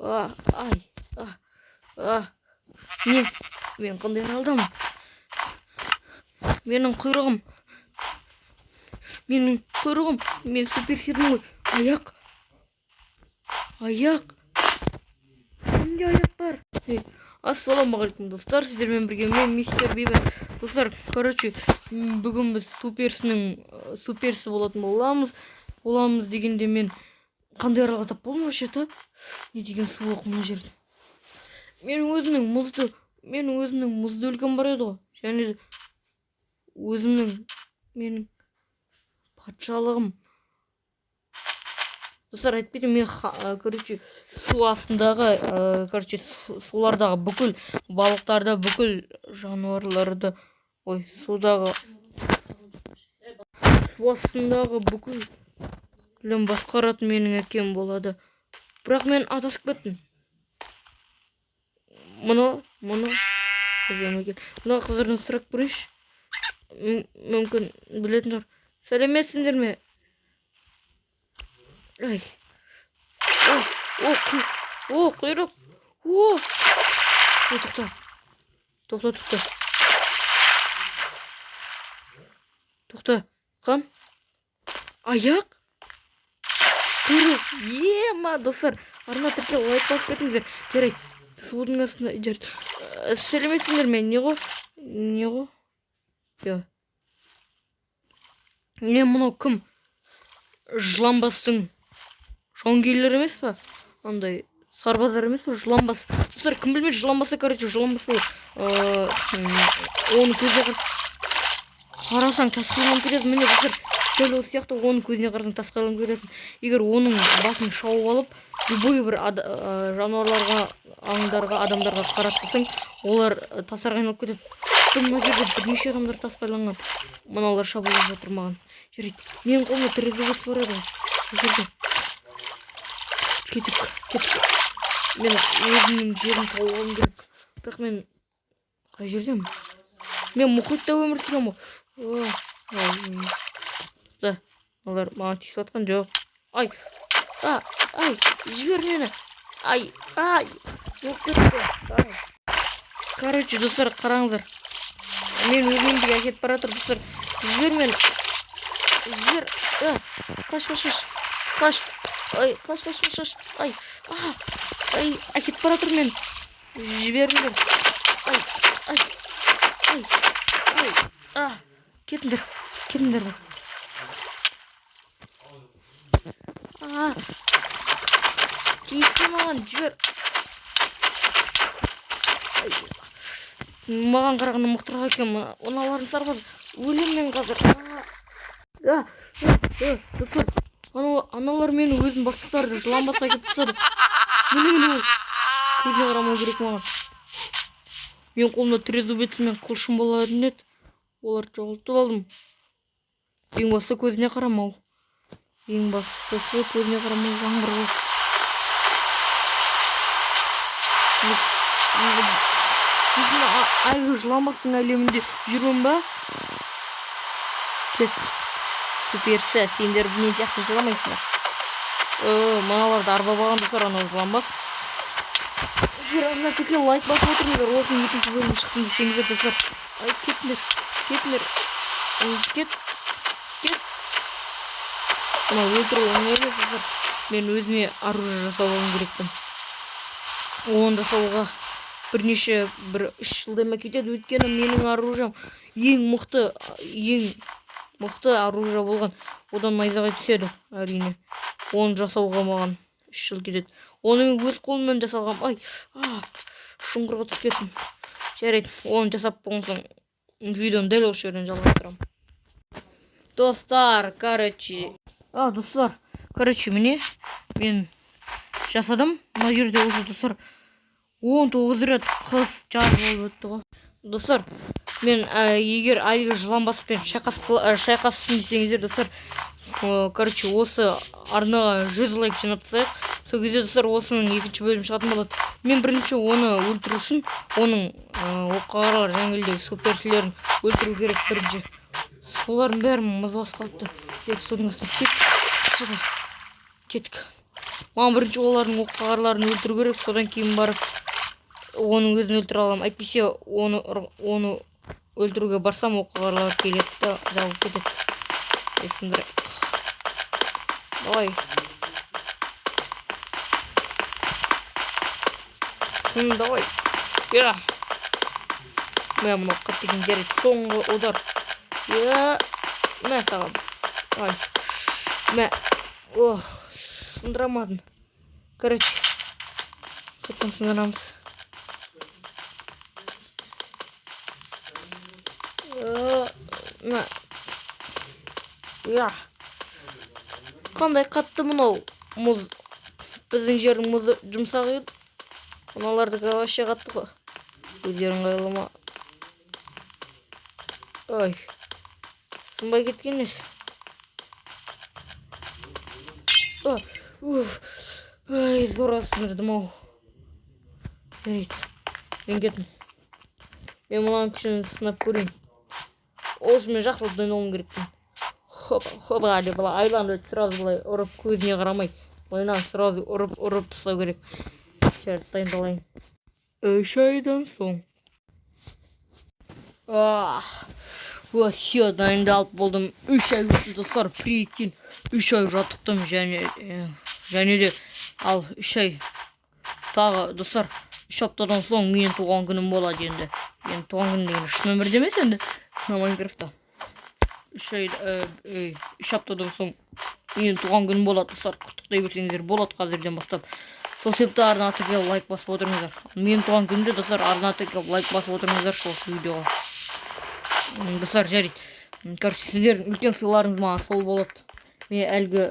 А, ай, а, а. Не, мен қандай аралдамын? Менің құйрығым. Менің құйрығым. Мен суперсермін ғой. Аяқ. Аяқ. Менде аяқ бар. Ей, ассалаумағалейкум, достар. Сіздермен бірге мен, мистер Бибер. Достар, короче, бүгін біз суперсінің суперсі болатын боламыз. Боламыз дегенде, мен қандай аралға тап болдым вообще-то? Не деген суық мына жерде. Менің өзімнің мұзды өлкем бар еді ғой. Және де өзімнің, менің патшалығым. Достар, айтып кетейін, мен короче, су астындағы, короче, сулардағы бүкіл балықтарды, бүкіл жануарларды, ой, судағы, су астындағы бүкіл басқаратын менің әкем болады. Бірақ мен адасып кеттім. Мұны әдемі екен. Мына қыздардан сұрап көрейінші. Мүмкін білетін шығар. Сәлеметсіңдер ме? Ай. О, о, о, құйрық. О! Ой, тоқта. Тоқта, тоқта. Тоқта. Қан? Аяқ? Құйрық. Ема, достар. Арна тіркел, лайк басып кетіңіздер. Жарайды. Судың астында, жарайды. Сәлеметсіңдер ме? Не ғой? Не ғой? Я. Не, мынау кім? Жыланбастың жауынгерлері емес па? Андай сарбаздар емес па? Жыланбас. Достар, кім білмейді, жыланбасы, короче, жыланбас ол оның көзіне қарасаң, тасқа айналып кетесің. Міне, достар, дәл осы сияқты оның көзіне қарасаң, тасқа айналып кетесің. Егер оның басын шауып алып, любой бір жануарларға, аңдарға, адамдарға қаратқансаң, олар тастарға айналып кетеді. Тіпті мына жерде бірнеше адамдар тасқа айланған. Мыналар шабуылдап жатыр маған. Жарайды, менің қолымда трезубец бар еді ғой. Бұл жерде. Кеттік, кеттік. Мен өзімнің жерімді тауып алуым керек. Бірақ мен қай жердемін? Мен мұхитта өмір сүремін ғой. Ой, да, олар маған тиісіп жатқан жоқ. Ай, а, ай, жібер мені. Ай, ай, болып кетті. Ай. Короче, достар, қараңыздар. Мен өзімді әкетіп бара жатыр, достар. Жібер мені. Жібер. А, қаш, қаш, қаш. Қаш. Ай, қаш, қаш, қаш, қаш. Ай, а, ай, әкетіп бара жатыр мен. Жіберіңдер. Ай, ай, ай, ай, а, кетіңдер, кетіңдер. А, тиіспе маған, жібер. Ай, маған қарағанда мықтырақ екен мыналардың сарбаз. Өлемін мен қазір. А, а, а, достар, аналар мені өзінің бастықтары жыланбасқа әкеліп тастады. Міне, міне, ол. Көзіне қарамау керек маған. Менің қолымда трезубец мен қылышым болатын еді. Оларды жоғалтып алдым. Ең бастысы көзіне қарамау. Ең бастысы көзіне қарамау, жаңбыр ғой. Мен әлгі жыланбастың әлемінде жүрмін ба? Кет. Суперсі, сендер мен сияқты жыламайсыңдар. Мыналарды арбап алған, достар, анау жыланбас. Сіздер арна тіркел, лайк басып отырыңыздар. Осының екінші бөлімі шықсын десеңіздер, достар. Ай, кетіңдер, кетіңдер. Кет, кет. Мынау өлтіру оңай емес, достар. Мен өзіме оружие жасап алуым керекпін. Оны жасауға бірнеше, бір 3 жылдай ма кетеді, өйткені менің оружием ең мықты, ең мықты оружие болған. Одан найзағай түседі, әрине. Оны жасауға маған 3 жыл кетеді. Оны мен өз қолыммен жасалғам. Ай, а, шұңқырға түсіп кеттім. Жарайды, оны жасап болған соң видеоны дәл осы жерден жалғастырамын. Достар, короче, а, достар, короче, міне, мен жасадым. Мына жерде уже, достар, 19 рет қыс, жаз болып өтті ғой. Достар, мен егер әлгі жыланбаспен шайқассын десеңіздер, достар, короче, осы арнаға 100 лайк жинап тастайық. Сол кезде, достар, осының екінші бөлімі шығатын болады. Мен бірінші оны өлтіру үшін оның оққағарлар жәңгілдегі суперсілерін өлтіру керек бірінші. Солардың бәрін мұз басып қалыпты. Енді судың астына түсейік. Опа. Кеттік. Маған бірінші олардың оққағарларын өлтіру керек, содан кейін барып оның өзін өлтіре аламын. Әйтпесе оны өлтіруге барсам, оққағарлар келеді да жабылып кетеді. Ей, сындырайық. Давай. Сын, давай. Я. Мә, мынау қатты екен, жарайды. Соңғы удар. Я. Мә саған. Ай. Мә. Ох, сындырамадым. Короче, қайтадан сындырамыз. Мә. Я. Қандай қатты мынау мұз. Біздің жердің мұзы жұмсақ еді. Мыналардікі вообще қатты ғой. Өздерің қайғылама. Ой. Сынбай кеткен несі? Уф. Ай, зорға сындырдым ау. Жарайды. Мен кеттім. Мен мынаның күшін сынап көрейін. Ол үшін мен жақсылап дайындалуым керекпін. Хоп, хоп, әлі былай айланып сразу былай ұрып, көзіне қарамай. Былайынан сразу ұрып, ұрып тастау керек. Жарайды, дайындалайын. 3 айдан соң. Ах, вообще дайындалып болдым. 3 ай өтті, достар, прикинь. 3 ай жаттықтым және де ал 3 ай тағы, достар, 3 аптадан соң менің туған күнім болады енді. Енді туған күнім деген шын өмірде емес енді, мына Майнкрафтта. 3 ай, 3 аптадан соң менің туған күнім болады, достар. Құттықтай берсеңіздер болады қазірден бастап. Сол себепті арна тіркеліп лайк басып отырыңыздар. Менің туған күнімде, достар, арна тіркеліп лайк басып отырыңыздар осы видеоға. Достар, жарайды. Короче, сіздердің үлкен сыйларыңыз маған сол болады. Мен әлгі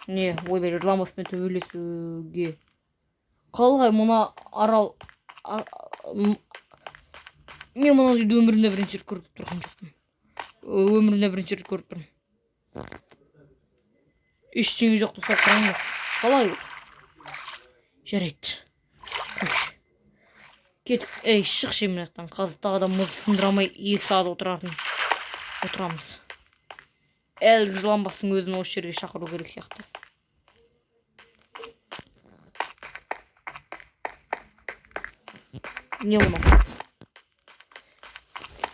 не, ойбай, жыланбаспен төбелесуге. Қалай мына арал, мен мына үйді өмірімде бірінші рет көріп тұрған жоқпын. Өмірімде бірінші рет көріп тұрмын. Ештеңе жоқ, достар, қараңдар. Қалай? Жарайды. Қойшы. Кеттік. Ей, шықшы мына жақтан. Қазір тағы да мұз сындыра алмай 2 сағат отырамыз. Әлгі жыланбастың өзін осы жерге шақыру керек сияқты. Не мынау?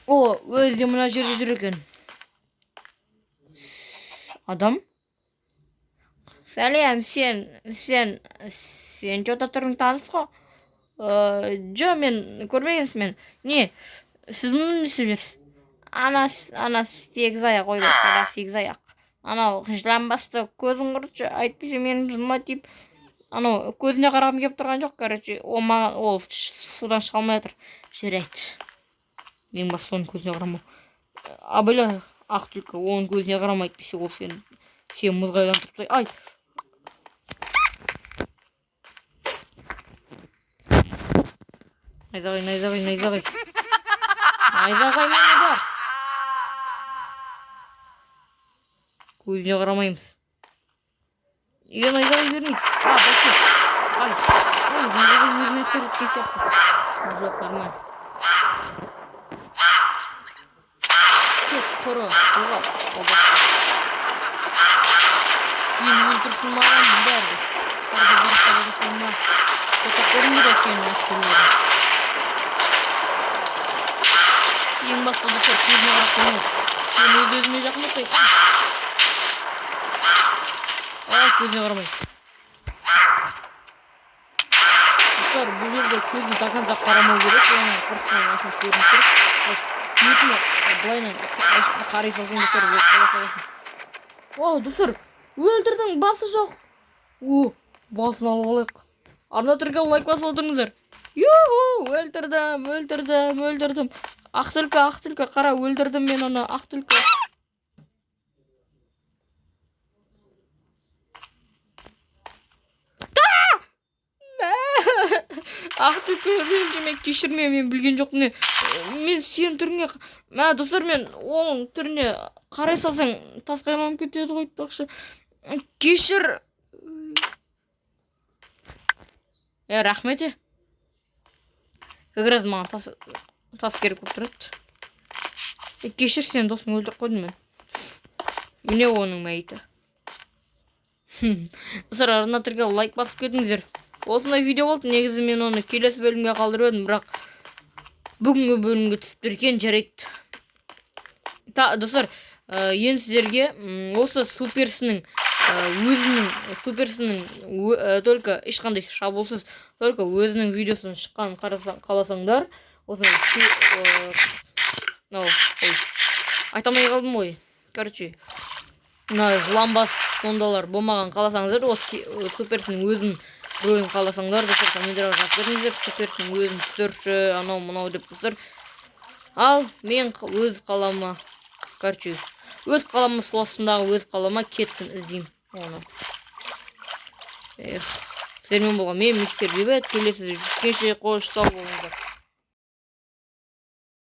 О, өзі де мына жерде жүр екен. Адам? Сәлем, сен чё-то түрің таныс қой. Жо, мен көрмегенсің мен. Не, сіз мұны не істеп жүрсіз? Ана сегіз аяқ, ойбай, қара сегіз аяқ. Анау жыланбасты көзін құртшы, әйтпесе менің жыныма тиіп, анау көзіне қарағым келіп тұрған жоқ, короче, ол маған, ол судан шыға алмай жатыр. Жарайды. Ең басты оның көзіне қарамау. Абайла, ақ түлкі, оның көзіне қарама, әйтпесе ол сені мұзға айландырып тастайды. Ай! Найзағай, найзағай, найзағай. Найзағай мені бар. Көзіне қарамаймыз. Неге найзағай бермейді? А, бәсе. Ай, ой, найзағай өзіме әсер еткен сияқты. Жоқ, нормально. Кет, құры, жоғал, албасты. Сені өлтіршін маған бәрібір. Сарбаздар табылды сен ма? Что-то көрінбейді ғой сенің әскерлерің. Ең басты, достар, көзіне қарап қоймау. Сен өз өзіме жақындатпай. Ай, көзіне қарамай. Достар, бұл жерде көзіне до конца қарамау керек. Былайынан құрысынан ашық көрініп тұр. Бетіне былайынан қарай салсаң, достар, өліп қала саласың. Вау, достар, өлтірдің, басы жоқ. О, басын алып алайық. Арна тіркеліп лайк басып отырыңыздар. Юху, өлтірдім, өлтірдім, өлтірдім. Ақ түлкі, ақ түлкі, қара, өлтірдім мен оны, ақ түлкі. Ақ түлкі, ренжіме, кешірме, мен білген жоқпын. Мен сенің түріңе, мә, достар, мен оның түріне қарай салсаң, тасқа айналып кетеді ғой, айтпақшы. Кешір. Рахмет. Как раз маған тас керек болып тұрады. Кешір, сені досың өлтіріп қойдым мен. Міне оның мәйіті. Достар, арна тіркеліп, лайк басып кетіңіздер. Осындай видео болды. Негізі мен оны келесі бөлімге қалдырып едім, бірақ бүгінгі бөлімге түсіп тұр екен. Жарайды та, достар. Енді сіздерге осы суперсінің, өзінің суперсінің, только ешқандай шабуылсыз, только өзінің видеосының шыққанын қаласаңдар, осындай мынау, ой, айта алмай қалдым ғой. Короче, мына жыланбас сондалар болмаған қаласаңыздар, осы суперсінің өзінің рөлін қаласаңдар, достар, комментарийға жазып кетіңіздер, суперсінің өзін түсірші, анау мынау деп, достар. Ал мен өз қалама, короче, өз қалама, су астындағы өз қалама кеттім, іздеймін оны. Эх, сіздермен болған мен, мистер Бейбіт. Келесі жүздескенше, қош сау болыңыздар.